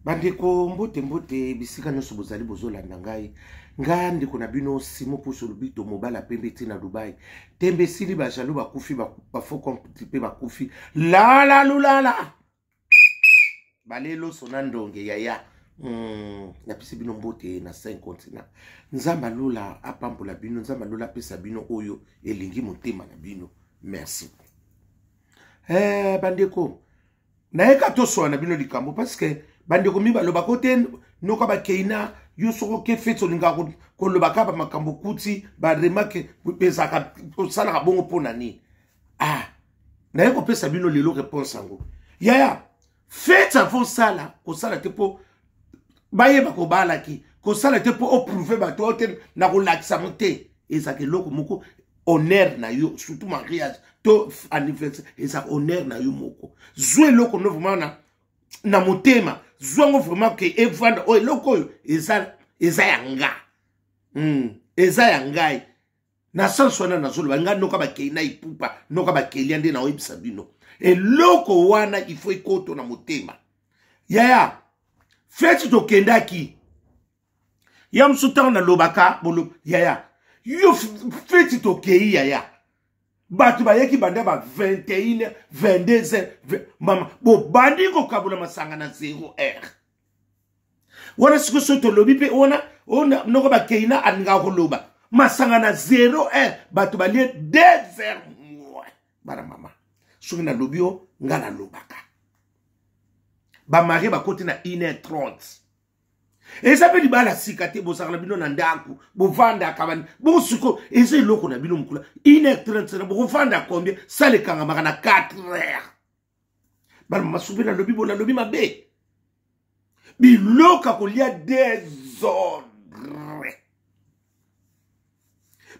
Bandeko, mbote mbote bisika nyonso bozali bozolanda ngai. Nga ndeko na bino Simo Puso Lubito, mobala pembe ti na Dubai. Tembe esili, ba jaloux bakufi, ba faux compte pe bakufi. Lala lulala. Balelo sona ndonge yaya. Napesi bino mbote na 5 continent. Nzambe alola apambola bino, Nzambe alola apesa bino oyo elingi motema na bino. Merci. Bandeko, nayeka toswana bino likambo parce que bandeko mi balobaka te noka bakeina yo soko oke feti olingaka kolobaka ba makambo kuti ba remarque ezalaka osalaka bongo mpo na nini? Naye kopesa bino lelo réponse yango yaya. Feti avo osala kosala te mpo bayeba kobalaki, kosala te mpo oprouve bato oyo te na kolakisa mo te. Ezalaka eloko moko honneur na yo, surtout mariage to anniversaire, ezalaka honneur na yo moko. Zwa eloko no vraiment na motema, zwa yango vraiment ke evanda oyo eloko oyo eza ya nga, eza ya ngai na sens wana. Nazoloba ngai noka bakei na ipupa noka bakelia nde naoyebisa bino eloko wana il faut ekoto na motema yaya. Feti tokendaki ya mosusu, ntango nalobaka bolo yaya, yo feti tokei yaya, bato bayaki banda ba 21 22 heures. Mama, bobandi kokabola masanga na 0 heure wana. Sikoyo soki tolobi mpe wana noko bakei na alingaka koloba masanga na 0 heure, bato balie 2 heures moins. Bana mama, soki nalobi o nga nalobaka, bamarie bakoti na 1 heure 30. Eza mpe libala sika te, bozalaka na bino na ndako, bovandaka bosiko, eza eloko na bino mokula. 1 heure 30 na bokovanda combien? Sala ekangamaka na 4 heures. Bana mama, soki nalobi bo nalobi mabe, biloko ya kolia désordre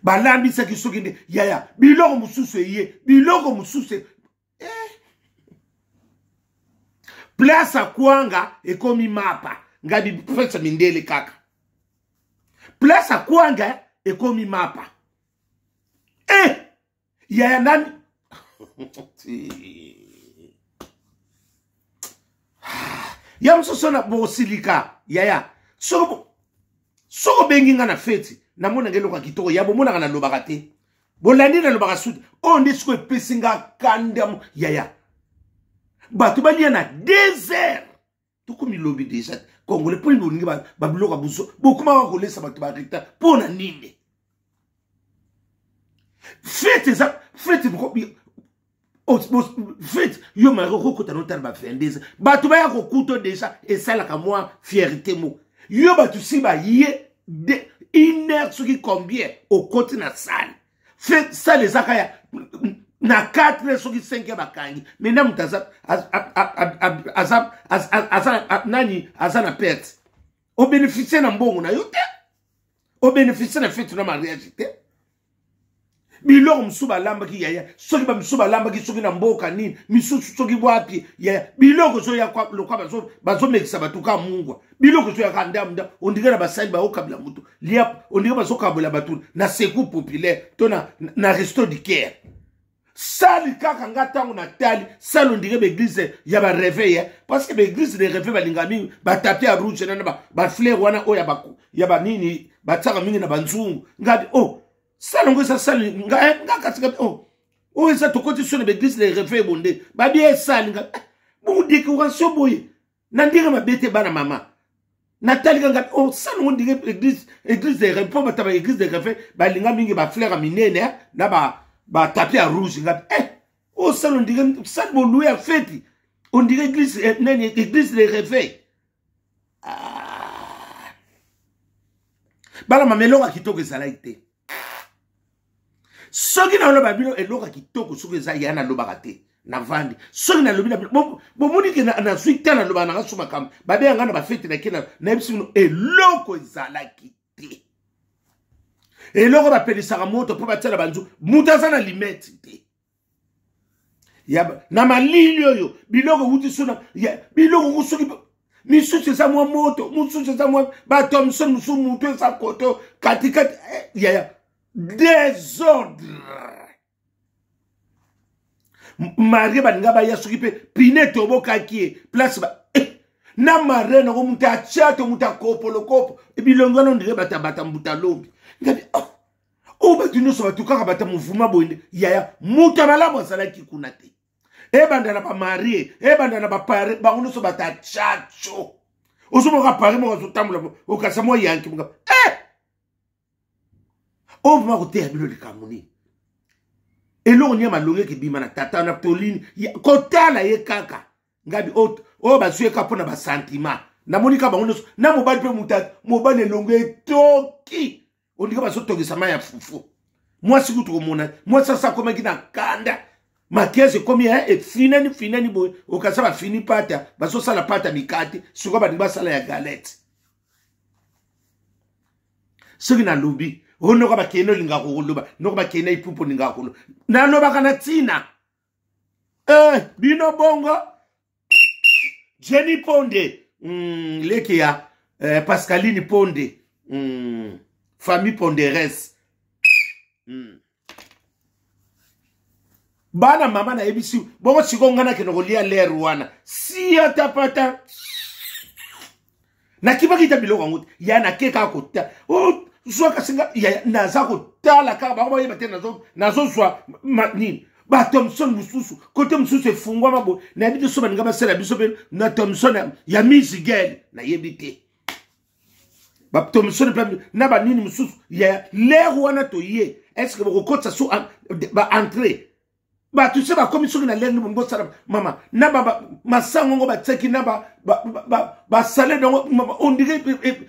balambisaki soki nde yaya, biloko mosusu eye, biloko mosusu. Place akwanga ekomi mapa, ngai bipesa mindele kaka place akwanga ekomi mapa. Yaya nani ya mosusu na bosilika yaya, soki obengi nga na feti, namonaka eloko ya kitoko ya bomonaka, nalobaka te, bolandi nalobaka suti oyo nde sikoyo epesi nga kanda yaya. Bato balia na 2 heures, tokomi lobi déjà. Congolais, mpo nini bolingi babiloko ya buzo? Bokomaka kolesa bato bareta mpo na nini? Fete eza fete, fete yo mari okokota notala ba 22, bato baya kokuta déjà, esalaka mwa fierté moko. Yo bato si baye une heure soki combien, okoti na salle, salle ezaka ya na 4 heures soki 5 heures bakangi. Mais na moto aza nani, aza na perte, obénéficie na mbongo na yo te, obénéficie na fete na mariage te. Biloko mosusu balambaki yaya, soki bamisusu balambaki soki na mboka nini, misusu soki wapi yaya, biloko ezoya lokwa bazomekisa bato ka mungwa, biloko ezoyaka ndambu ndambu, ondike na basali baokabela moto lia, ondike bazokabola bato na Secours populaire to na Resto du Cœur. Sali kaka nga ntango natali sali, ondike baeglise ya baréveil, parce que baeglise de réveil balinga mingi batapis ya rouge nana bafleur wana oyo ya banini batiaka mingi na banzungu. Ngabi oh, sali yango eza sali nga katika oh oyo eza tokoti so na baeglise de réveil bonde babi esali nga bongo décoration boye na ndenge mabe te. Bana mama, natali kanga oh, sali yango ndenge église de réveil, mpo bato ya baeglise de réveil balinga mingi bafleur ya minene na batapis ya rouge. Ngabi oyo sali ondire sali bolue ya feti, ondire église nani, église de réveil. Bana mama, eloko ya kitoko ezalaki te. Soki naloba bino eloko ya kitoko soki eza ya, nalobaka te, navandi. Soki nalobi na bino, bomoni ke nazwi te, nalobaka nanga so makambo babenga nga na bafeti nake, nayebisi bino eloko ezalaki te. Eloko bapelisaka moto mpo batiala banzu, moto aza na limete te ya, na malili oyo biloko ewuti so na biloko soki misusu eza mwa moto, mosusu eza mwa bato mosusu, mosusu moto eza koto katikati yaya, désordre. Marie balinga baya soki mpe pine tobokaki ye place ba. Na marraine yango moto atya to moto akopolokopo bilongi wana ondire batabata mbuta lobi ngabi oh. Oyo bato nyonso bato kaka bata mouvement boye yaya moto ya malamu azalaki kuna te ebanda na bamarie ebanda na bapare bango nyonso bato ya chacho ozomoka pare moko azotambola okasa mwa yanki moka eh! Oyo vraimen koteya bino likambo nini eloko nini ya malongi ekebima na tata na tolini kotala ye kaka ngabi oyo bazwi ye kaka mpo na basentiment namoni kaka bango nyonso na mobali mpe moto mobali elongo etoki ondika bazotongisa mai ya fufu mwasi kutu komona mwasi asa akomaki na kanda makiage ekomi eh, efinani finani boye okasa bafini pata bazosala pata mikate sikoyo balingi basala ya galete soki nalobi o noko bakende olingaka koloba noko bakende ipupu olingaka koloba nalobaka na ntina eh, bino bongo Jenny Ponde leki ya eh, Pascaline Ponde famille Ponderes Bana mama nayebisi bongo sikoyo ngai nakende kolia lere wana siatapata nakimaki ta biloko yango te ya nake kaka kota oh, zwa kasi nga ya naza kotala kaka bango bayeba te nazozwa nini bathomson mosusu kote mosusu efungwama boye nayebi te so balinga basala biso mpe na thomson ya misigel nayebi te bathomson mpe na banini mosusu ya lere wana toye estce bokokotisa so baentrée bato se bakomi soki na lenge bongo osala mama na masango ngo batiaki na basalade yango ondire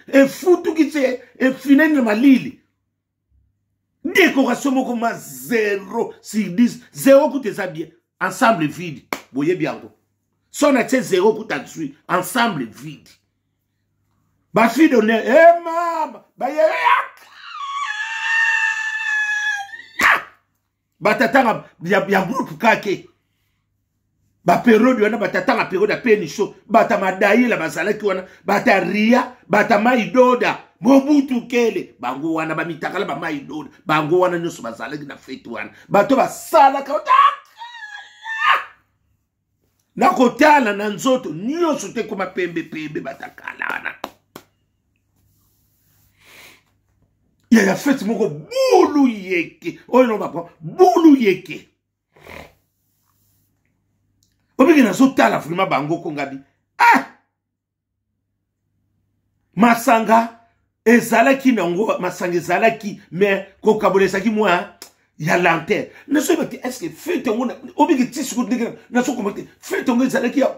efutuki se efinani na malili décoration moko ma 0 sur 10 0 kuta eza bien ensemble vide boyebi yango so na tie 0 kuta azwi ensemble vide bafille d'honneur e eh, mama baye batatanga ya, ya groupe kake baperiode wana batatanga periode ya penisho bata madayila bazalaki wana bata ria bata maidoda mobutu kele bango wana bamitakala bamaidoda bango wana nyonso bazalaki na fete wana bato basalaka na kotala na nzoto nyonso te koma pembe pembe batakala wana ya fete moko bulu yeke oyo no bapro bulu yeke obiki nazotala vraimen bango kongabi ah masanga ezalaki nango masanga ezalaki mais kokabola ezalaki mwa ya lanterne nazoyeba te est ce que fete yango obiki ti siko ndenge nazokoma te fete yango ezalaki ya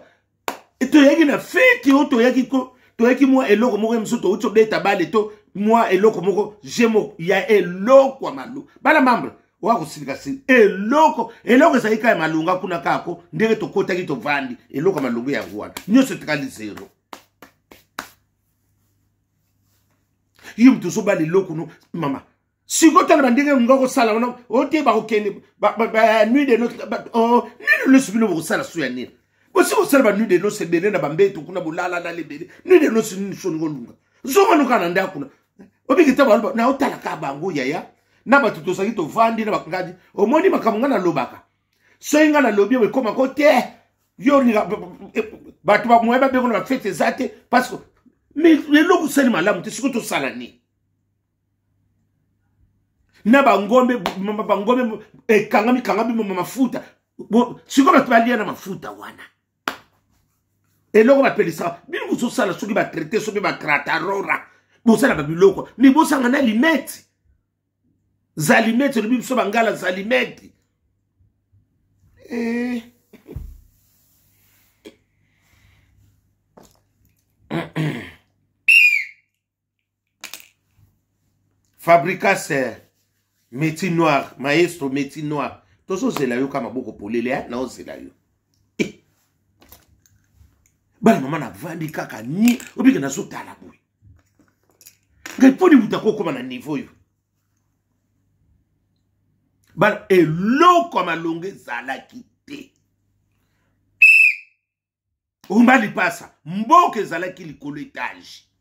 toyaki na fete oyo toyaki ko toyaki mwa eloko moko ya mosusu touti obeta bale to mwa eloko moko je moko ya eloko ya malo bana membre oya kosilika sili eloko eloko ezali kaka ya malonga kuna kako ndenge tokotaki tovandi eloko ya malonga yango wana nyonso etikali zero yo moto ozobala eloko no mama sikoyo tala bandenge nga kosala wana ote bakokende nuit de noce oh, nuit de noce bino bokosala so ya nini bosi kosala ba nuit de noce ebele na bambeto kuna bolalalala ebele nuit de noce nini soningo olunga zonga noka na ndako kuna obiki ta baloba na otalaka bango yaya na bato tozalaki tovandi na bakangadi omoni makambo ngai nalobaka soki ngai nalobi oyo ekoma ko te yo olinga bato moye babengo na bafete eza te parce que mais eloko osali malamu te soki tosala nini na bangombe bangombe ekangami kangami mafuta sikoyo bato balia na mafuta wana eloko bapelisaka bino bozosala soki batraite soki bakratarora bosala babiloko mi bosanga na limete zalimete olobi biso bangala zalimete eh. Fabricas eh, métier noir maestro métier noir tozozela yo ka maboko polele eh, naozela yo eh. Bana mama navandi kaka ni obike nazotala boye ngai mponi moto akokoma na niveau oyo bana eloko ya malonga ezalaki te Omba lipasa mboka ezalaki likolo etage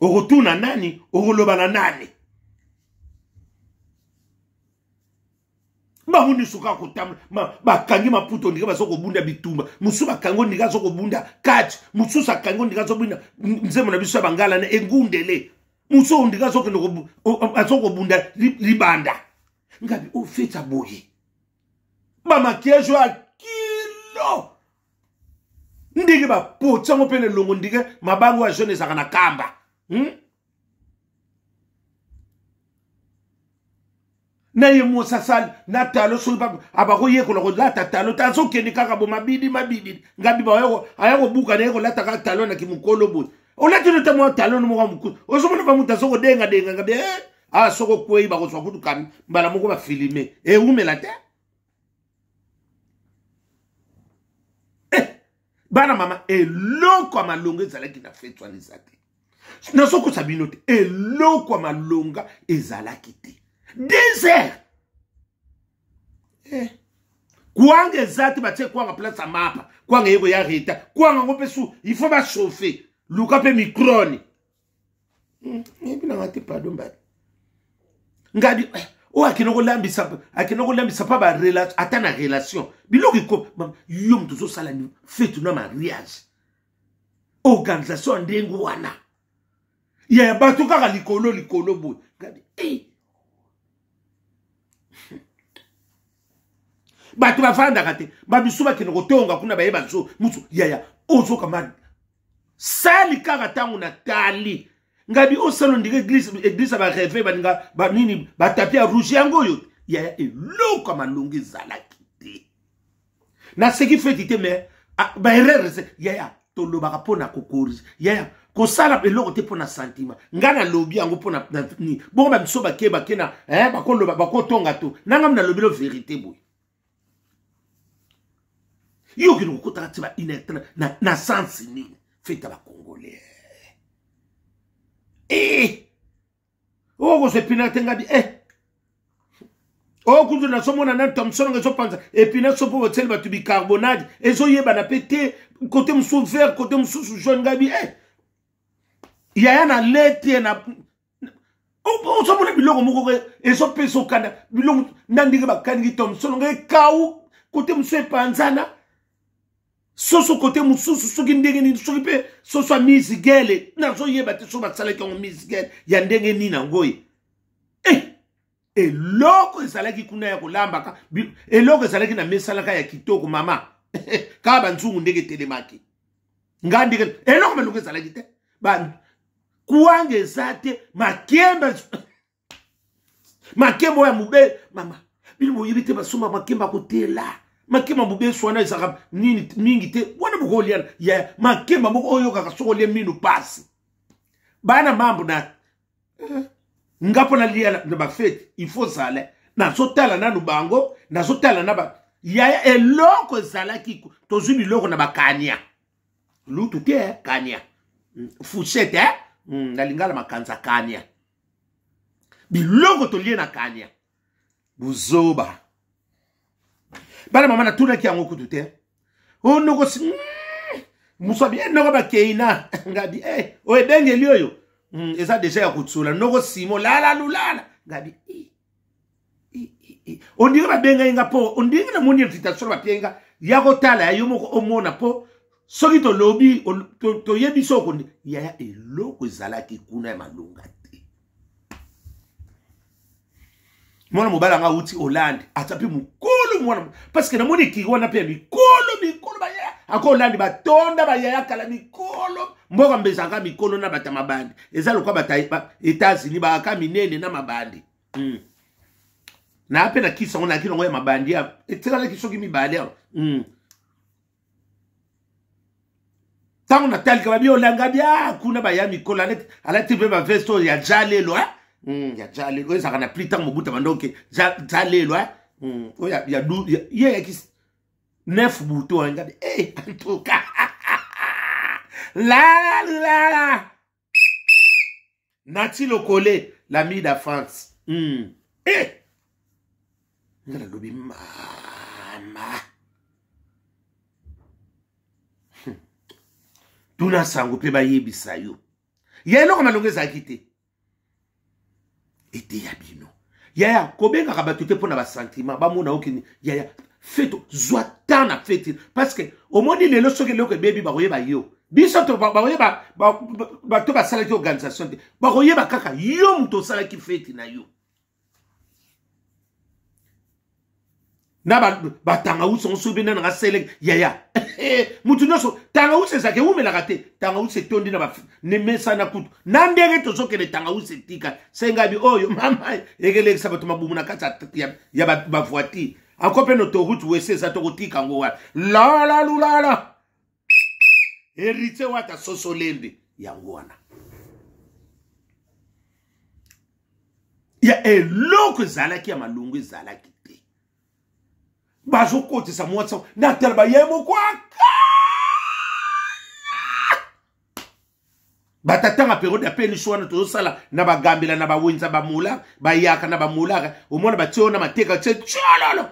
okotuna nani okoloba na nani Bango nyonso kaka kotambola, bakangi maputo ndenge baza kobunda bitumba. Mosusu bakangi ndenge aza kobunda catch, mosusu akangi ndenge azobunda nzembo na biso ya bangala na engundele, mosusu ndenge azokende aza kobunda libanda. Ngabi ofeta boye bamakiage oyo ya kilo ndenge bapoti yango mpe na elongo ndenge mabango ya jeune ezalaka na kamba, Na ye mwasi asali na talo, soki abakoyekola kolata talo te, azokende kaka bo mabidi mabidi. Ngabi aya kobuka na ye kolata kaka talo na kimokolo boye. Olati no te mwa talo no moko ya mokusu, ozomona ba moto azokodengadenga. Ngabi eh, ah, soki okwei bakozwa kutu kami mbala moko bafilime, ewumela te. Eh, bana mama, eloko ya malonga ezalaki na feti wana eza te. Nazokosa bino te, eloko ya malonga ezalaki te. Desert eh. Kwanga eza te, batie kwanga place ya mapa, kwanga ye koya reta, kwanga yango mpe su il faut bachauffe, luka mpe microne. Yebi nanga te, pardon mbadi. Ngabi eh, oyo akende kolambisa, akende kolambisa mpa barelation, ata na relation biloko eko yo moto ozosala fete na mariage, organisation ya ndenge wana ya bato kaka likolo likolo boye. Ngabi eh. Bato bafandaka te, babisu bakende kotonga kuna, baye bazo musu yaya ozokama sali kaka. Ntango natali ngabi osala ondika eglise, eglise ya bareve baninga banini, batapi ya rouge yango oyo yaya, eloko ya malongi ezalaki te. Naseki feti te, mais baerreur yaya tolobaka mpo na kokorige yaya, kosala eloko te mpo na sentiment. Ngai nalobi yango mpo na nini? Bongo babiso bake bake na eh, bakoloba bakotonga to nangam. Nalobi lo verité boye, yo okende kokotaka ti ba inerte na sensi nini? Feta bacongolais eh! Okozwa epina te. Ngabi eh! Oyo kutu nazomona na thomson ngo ezopanza epina so mpo botieli bato bicarbonate, ezoyebana mpe te, kote mosusu vert, kote mosusu jaune. Ngabi eh! Yaya na lete na ozomona biloko moko ezopesa okanda, biloko na ndenge bakangi thomson ngo ekau, kote mosusu epanzana, soso kote mosusu soki ndenge nini, soki mpe soso ya misigele nazoyeba te so basalaki yango misigele ya ndenge nini yango ye eh! Eloko ezalaki kuna ya kolambaka, eloko ezalaki na mesalaka ya kitoko mama, kaka banzungu ndenge etelemaki nga ndenge eloko malongo ezalaki te. Kwanga eza te, makemba, makemba oyo ya mobe mama, bino boyebi te, basomba makemba kotela, makemba mobesu wana ezalaka nini mingi te wana bokolia ya makemba moko oyo kaka soki olie minu pasi. Bana mambo na eh, nga mpo nalia na bafete il faut zala nazotala nanu bango, nazotala na ba yaya. Eloko ezalaki, tozwi biloko na bakania lutu te eh, kania fourchette eh? Na lingala makanza kania, biloko tolie na kania. Buzoba bana mama, natunaki yango kutu te. O noko si mosu abi eh, noko bakeina ngabi eh, oyo ebengeli oyo eza deja ya kotsola noko simo lala lulala. Ngabi eh, eh, eh, eh. Ondire babengai nga mpo ondire namoni invitation bapie nga ya kotala ya yo moko omona, mpo soki tolobi toyebi so okondi yaya. Eloko ezalaki kuna ya malonga te. Mwana mobali anga awuti Hollande, aza mpe mokolo mwana, parce que namoni ekiri wana mpe ya mikolo mikolo bayaya ako Hollande batonda bayaya kala mikolo mboka mbezaka mikolo na bata mabandi eza lokwa bata États-Unis baaka minene na mabandi. Na mpe na kisi yango nayaki nango ya mabandi etikalaki soki mibale awa. Ntango natalika babi olanga bia kuna baya mikolo alati mpe baveste oyo ya jalelo eh? Ya jalelo oyo ezalaka na pli ntango mobuta bandoke jalelo eh? Oyo ye yaki neuf buto angabi eh, en tout cas la la Nati Lokole, l'ami d'enfance. Eh! Nga nalobi mama, tuna sango mpe bayebisa yo ya eloko malongo ezalaki te. Eteya bino. Yaya, kobengaka bato te mpo na basentiment bamona okini. Yaya, fete, zwa temps na fete, parce que omoni lelo soki eloko ebebi, bakoyeba yo. Biso to bakoyeba bato basalaki organisation te, bakoyeba kaka yo moto osalaki feti na yo. Na batangawusi yango soki mpe nanga seleke, yaya, motu nyonso tangawusi ezalaka ewumelaka te. Tangawusi etondi na nemesana kutu na ndenge tozokende tangawusi etika sengabi oyo mama ekelekisa bato mabumu na kati ya bavoiture anko mpe na autoroute wese eza tokotika yango wana lala lulala héritier wata soso lembe yango wana ya eloko ezalaki ya malongo ezalaki te. Bazokotisa mwasi natala baye moko aka batatanga periode ya peniso wana tozosala na bagambela na bawenza bamola bayaka na bamolaka omona batie wana mateka tie tiololo.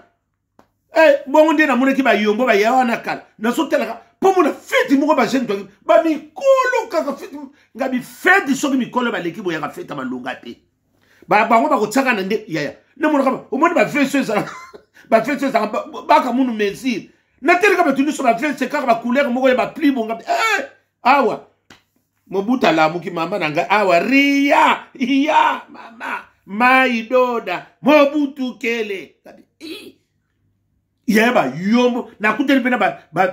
Eh, bongo nde namonaki bayombo baya wana kala nazotalaka mpo mona feti moko bajeune toki bamikolo kaka feti ngabi feti soki mikolo baleki boyaka feti ya malonga te. Bango bakotiaka na nde yaya namonaka omoni bavese ezalaka bavese ezalaka baka munu mesure nateleka bato nyonso bavese kaka bacouleur moko ya bapli bonga. Eh, awa Mobutu alamuki mama na ngai awa ria ya mama maidoda Mobutu kele yaya bayombo nakutani mpe na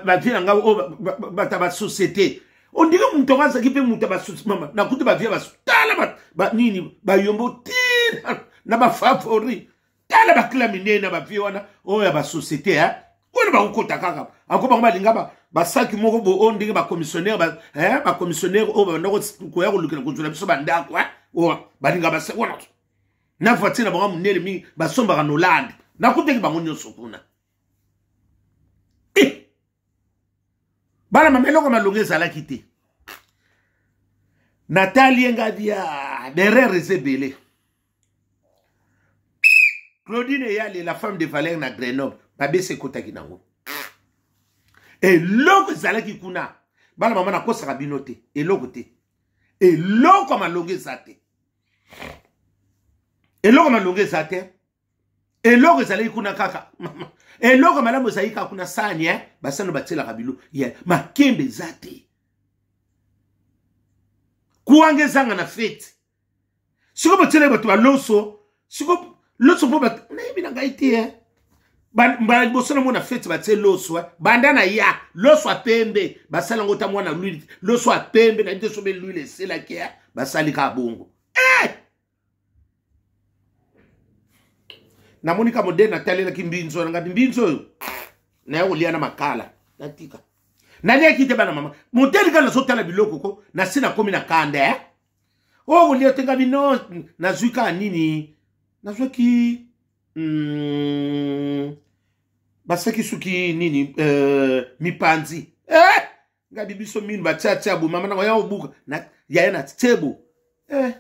bavie na ngai oyo bata basociété ondire moto yango azalaki mpe moto ya mama nakuti bavie tala nini bayombo tina na bafavori tala bakila minene na bavie wana oyo ya basociété wana bakokota kaka anko bango balinga basaki moko bo oyo ndenge bacommissionnaire bacommissionnaire oyo babanda koya kolukela kozwela biso bandako oyo balinga basaki wana na voiture na bango monene mingi basombaka na Hollande. Nakutaki bango nyonso kuna. Eh! Bana mama, eloko malongo ezalaki te. Natali ye nga bia derrière eza ebele. Claudine Eyale, la femme de Valère na Grenoble, babesi ekotaki nango. Eloko ezalaki kuna bana mama, nakosaka bino te, eloko te, eloko ya malongo eza te, eloko malongo eza te. Eloko ezalaki kuna kaka eloko malamu ezalaki kaka kuna sani eh? Basani batielaka bilo ya makembe eza te, kwanga ezanga na feti. Sikoyo botielaki bato baloso, sikoyo loso mpo bato nayebi na ngai te eh? Mbala liboso namona feti batie loso eh? Banda na ya loso ya pembe basala yango ta mwana lwile loso ya pembe nayebi te sobe lwile eselaki eh? Basali kaka bongo eh! Namoni ka modele natalelaki mbinzo na ngai mbinzo oyo naya kolia na makala natika naliaki te. Bana mama, modele kaka nazotala biloko ko nasi nakomi na kanda eh? Oyo kolia te ngabi no nazwi kaka nini nazwaki basaki suki nini mipanzi eh! Ngabi biso minu batiatia bo mama nango ya obuka na, yaya na tsebo eh!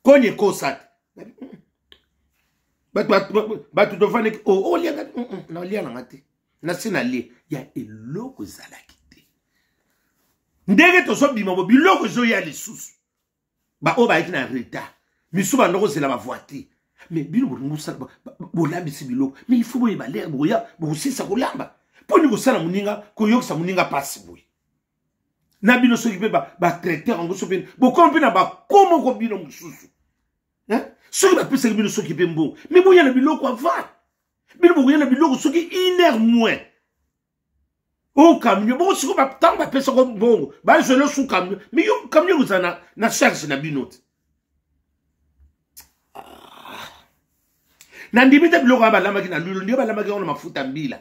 Koni ekosa te bato tofandaki olia oh, nalia nanga te nasi nalie ya eloko ezalaki te. Ndenge tozobima bo biloko ezoya lisusu baoyo bayaki na retard misu banda kozela bavoiture. Mais bino bolingi bosala bolambisi biloko, mais il faut boyeba lere bokoya bokosilisa kolamba mpo ni kosala moninga koyokisa moninga mpasi boye na bino. Soki mpe batraiteur yango soki mpe bokoma mpe na bakomoko bino mosusu, soki bapesaki bino soki mpe mbongo, mais boya na biloko avant. Bino bokoya na biloko soki une heure moins o camion bongo sikoyo ntango bapesako mbongo bazwela su camion, mais yo camion kozala na charge na bino te. Nandimi te biloko wana balambaki na lwilo nde balambaki yango na mafuta mbila.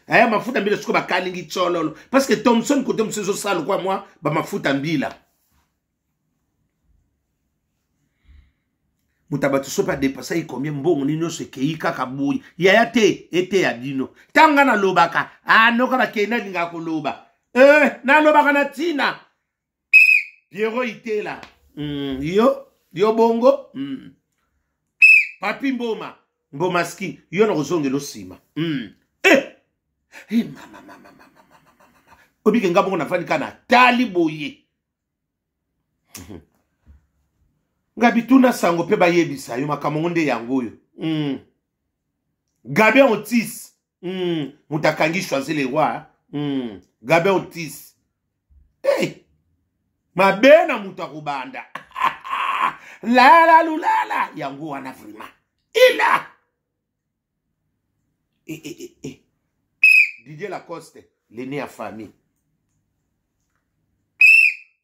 Aya mafuta mbila sikoyo bakalingi tsololo parce que Thomson kote mosusu ezosala lokwa mwa bamafuta mbila. Moto ya bato soki adepasaki combien mbongo nini nyonso ekei kaka boye yaya te eteya bino. Ntango nga nalobaka anoka bakei nalingaka koloba eh, nalobaka na ntina Piero Itela yo bongo. Papi Mboma Mbomaski yo na kozongela nsima. Eh! Eh, mama, mama, mama, mama, mama. Obike nga bongo nafandi kaka natali boye. Nga bituna sango mpe bayebisa yo makambo ngo nde yango oyo. Gabin Otis, moto akangi Choisy le Roi. Gabin Otis. Hey! Mabe na moto akobanda. Lala lulala yango wana vraiment. Ila. Eh, eh, eh, eh. Didier Lacoste, l'aîné ya famille.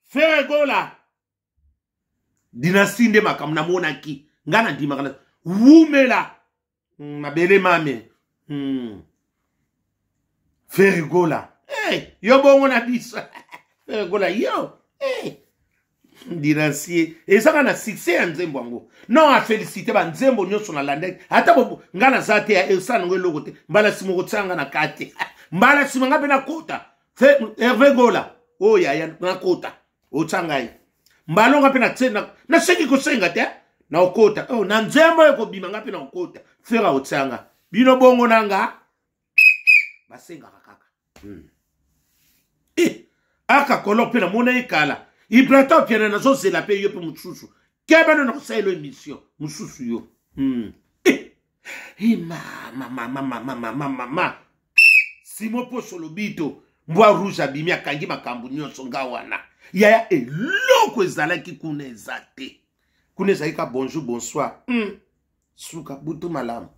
Ferre Gola. Dynastie nde makambo namonaki ngai nandimaka na wumela mabele mame. Ferre Gola, hey, yo bongo na biso. Ferre Gola yo, hey. Dynastie ezaka na succès ya nzembo yango. Non, afélicité banzembo nyonso nalandaki, ata ngai naza te, esala nango eloko te. Mbala nsima okotia nga na kati, mbala nsima nga mpe nakota. Hervé Gola oyo yaya, nakota, otya ngai mbala nga mpe nasengi kosenga te na okota. Oh, na nzembo oyo ekobima nga mpe na okota. Ferre otya nga bino bongo na nga basengaka kaka. Eh, aka kolo mpe namona ye kala. Ibrata Opiana, nazozela mpe yo mpe mosusu kebano na kosalela émission mosusu yo. Eh, eh, mama mama mama mama mama Simo Poso Lobito, mbwa rouge abimi, akangi makambo nyonso. Nga wana yaya, eloko ezalaki kuna eza te. Kuna ezalaki ka bonjour, bonsoir. Suka butu malamu.